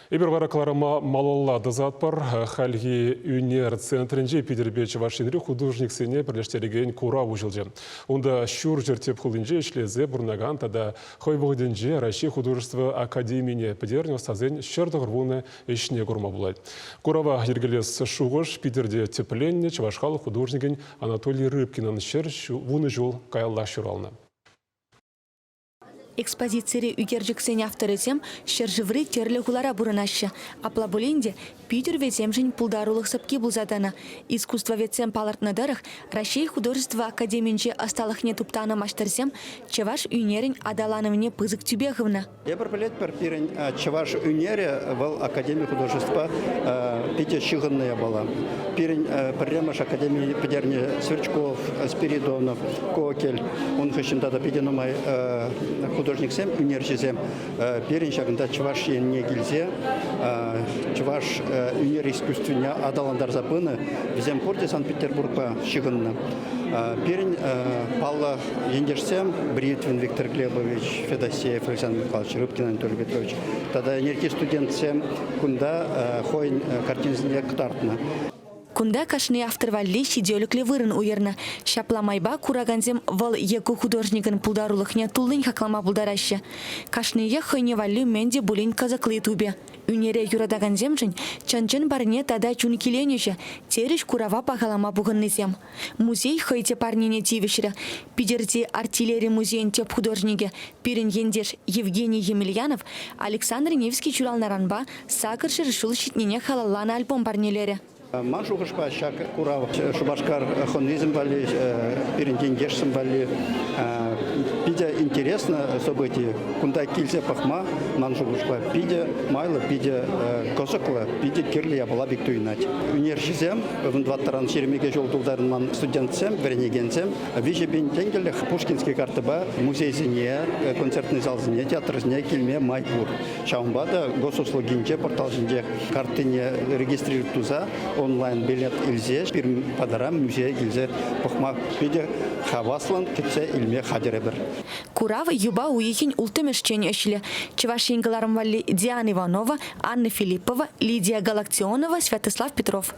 Эпир вара кӑларӑма малалла тӑсатпӑр. Хальхи ӳнер центрӗнче Питӗрпе Чӑваш Енри художниксене пӗрлештерекен курав уҫӑлчӗ. Унта Ҫурҫӗр тӗп хулинче ӗҫлесе пурӑнакан тата хӑй вӑхӑтӗнче Раҫҫей художество академине пӗтернӗ ӑстасен 190 ӗҫне курма пулать. Курава йӗркелес шухӑш Питӗрте тӗпленнӗ чӑваш халӑх художникӗн Анатолий Рыбкинӑн 110 ҫул каяллах ҫуралнӑ. Экспозицире ӳкерчӗксен авторӗсем ҫӗршыври тӗрлӗ хулара пурӑнаҫҫӗ. Апла пулин те Питӗр вӗсемшӗн пултарулӑх сӑпки пулса тӑнӑ. Искусствоведсем палӑртнӑ тӑрӑх, Раҫҫей художество академинче ӑсталӑхне туптанӑ маҫтӑрсем чӑваш ӳнерӗн аталанӑвне пысӑк тӳпе хывнӑ. Эпир пӗлетпӗр, пирӗн чӑваш ӳнерӗ вӑл академи художествӑпа питӗ ҫыхӑннӑ япала. Пирӗн пӗрремӗш академи пӗтернӗ Сверчков, Спиридонов, Кокель, ун хыҫҫӑн тата питӗ нумай художниксем, ӳнерҫӗсем пирӗн ҫакӑнта Чӑваш Енне килсе чӑваш ӳнер искусствине аталантарса пынӑ. Вӗсем пурте Санкт-Петербургпа ҫыхӑннӑ. Пирӗн паллӑ ентешсем Бритвин Виктор Глебович, Федосеев Александр Михайлович, Рыбкин Анатолий Петрович тата ӗнерхи студентсем кунта хӑйӗн картинисене кӑтартнӑ. Кунта кашни автор валли ҫителӗклӗ вырӑн уйӑрнӑ. Ҫапла майпа куракансем вӑл е ку художникӑн пултарулӑхне туллин хаклама пултараҫҫӗ. Кашниех хӑйне валли мӗн те пулин кӑсӑкли тупӗ. Ӳнере юратакансемшӗн чӑн-чӑн парне тата чун киленӗҫӗ, терӗҫ курава пахалама пухӑннисем. Музей хӑй те парнене тивӗҫрӗ. Питӗрти артиллери музейӗн тӗп художникӗ, пирӗн ентеш Евгений Емельянов Александр Невский ҫуралнӑранпа 800 ҫул ҫитнине халалланӑ альбом парнелерӗ. Ман шухӑшпа, ҫак курав Шупашкар хӑнисем валли, пирӗн ентешсем валли питӗ интереслӗ событи. Кунта килсе пӑхма, ман шухӑшпа, питӗ майлӑ, питӗ кӑсӑклӑ, питӗ кирлӗ япала пек туйӑнать. Ӳнерҫӗсем 14-ран 22 ҫул тултарнӑ студентсем, вӗренекенсем 3000 тенкӗлӗх Пушкинский картӑпа музейсене, концертный залсене, театрсене килме май пур. Ҫавӑнпа та госуслугинче портал ҫинче карттине регистрировать туса онлайн билет илсе пирӗн патӑра музее килсе пӑхма питӗ хаваслӑн кӗтсе илме хатӗр эпир. Курав юпа уйӑхӗн улттӑмӗшчен ӗҫлӗ. Чӑваш Ен кӑларӑм валли Диана Иванова, Анна Филиппова, Лидия Галактионова, Святослав Петров.